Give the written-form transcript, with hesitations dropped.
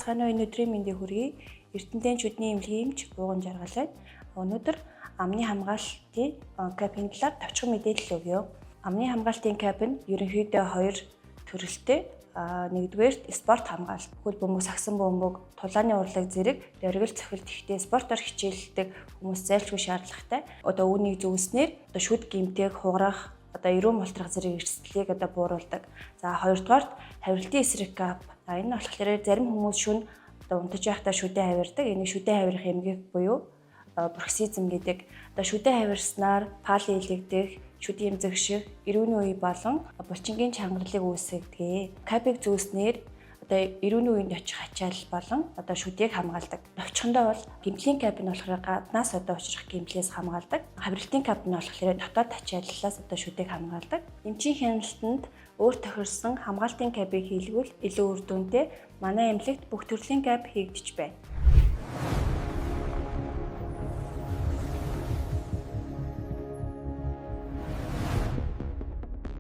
Байцгаана уу, энэ өдрийн мэндийг хүргэе. Эрдэнэтийн шүдний эмнэлгийн эмч Ууган Жаргал байна. Өнөөдөр амны хамгаалтын капийн талаар товчхон мэдээлэл өгье. Амны хамгаалтын кап нь ерөнхийдөө хоёр төрөлтэй. Нэгдүгээрт спорт хамгаалалт. Хөл бөмбөг, сагсан бөмбөг, тулааны урлаг зэрэг дөргил цохилт ихтэй спортоор хичээллдэг хүмүүс зайлшгүй шаардлагатай. Одоо үүнийг зүүснээр одоо шүд гэмтээх, хугарах, одоо эрүүл мултрах зэрэг эрсдлийг одоо бууруулдаг. За, хоёрдугаарт хавиралтын эсрэг кап. За, энэ нь болохоор зарим хүмүүс шөнө одоо унтаж байхдаа шүдэ хавирдаг. Энийг шүдэ хавирах эмгэг буюу бруксизм гэдэг. Одоо шүдэ хавирснаар пали илэгдэх, шүд эмзэгших, эрүүний үе болон булчингийн чангарлыг үүсгэдэг. Капыг зүүснээр одоо эрүүний үеинд очих ачаал болон одоо шүдийг хамгаалдаг. Товчхондоо бол гэмтлийн кап нь болохоор гаднаас одоо учрах гэмтлээс хамгаалдаг. Хавиралтын кап нь болохоор дотоод ачааллаас одоо шүдийг хамгаалдаг. Эмчийн хяналтанд өөр тохирсон хамгаалтын капыг хийлгвэл илүү үр дүнтэй. Манай эмнэлэгт бүх төрлийн кап хийгдэж байна.